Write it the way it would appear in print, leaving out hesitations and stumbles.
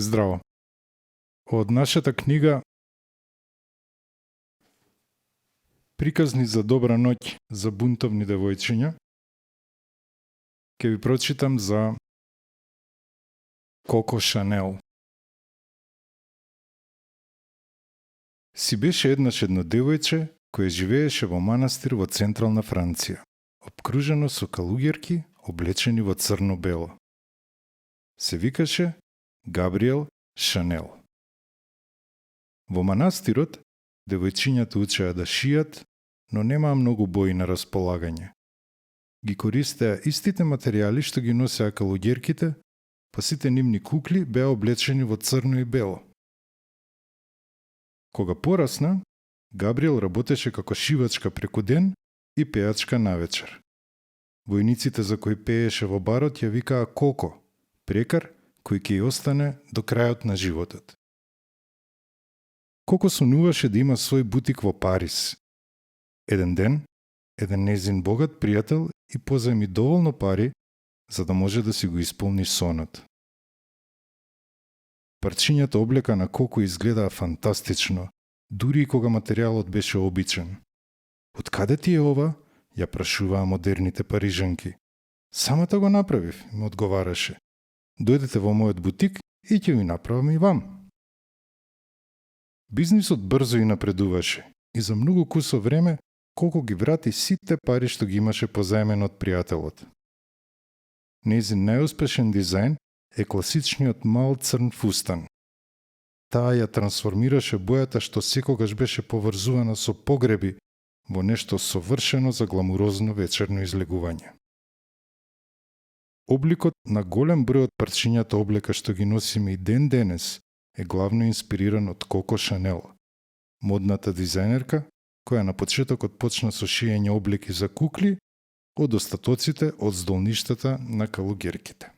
Здраво. Од нашата книга Приказни за добра ноќ за бунтовни девојчиња ќе ви прочитам за Коко Шанел. Си беше еднаш едно девојче кое живееше во манастир во централна Франција, обкружено со калуѓерки облечени во црно-бело. Се викаше Габриел Шанел. Во манастирот девојчињата учеа да шијат, но немаа многу бои на располагање. Ги користеа истите материјали што ги носеа калуѓерките, па сите нивни кукли беа облечени во црно и бело. Кога порасна, Габриел работеше како шивачка преку ден и пеачка навечер. Војниците за кои пееше во барот ја викаа Коко, прекар кој ќе ја остане до крајот на животот. Коко сонуваше да има свој бутик во Париз. Еден ден, еден незин богат пријател и позајми доволно пари за да може да си го исполни сонот. Парчињата облека на Коко изгледаа фантастично, дури и кога материјалот беше обичен. Од каде ти е ова? Ја прашуваа модерните парижанки. Самата го направив, им одговараше. Дојдете во мојот бутик и ќе ви направам и вам. Бизнисот брзо и напредуваше и за многу кусо време Коко ги врати сите пари што ги имаше позајмено од пријателот. Нејзин најуспешен дизајн е класичниот мал црн фустан. Таа ја трансформираше бојата што секогаш беше поврзувана со погреби во нешто совршено за гламурозно вечерно излегување. Обликот на голем број од парчињата облека што ги носиме и ден денес е главно инспириран од Коко Шанел, модната дизајнерка која на почетокот почна со шиење облеки за кукли од остатоците од здолништата на калуѓерките.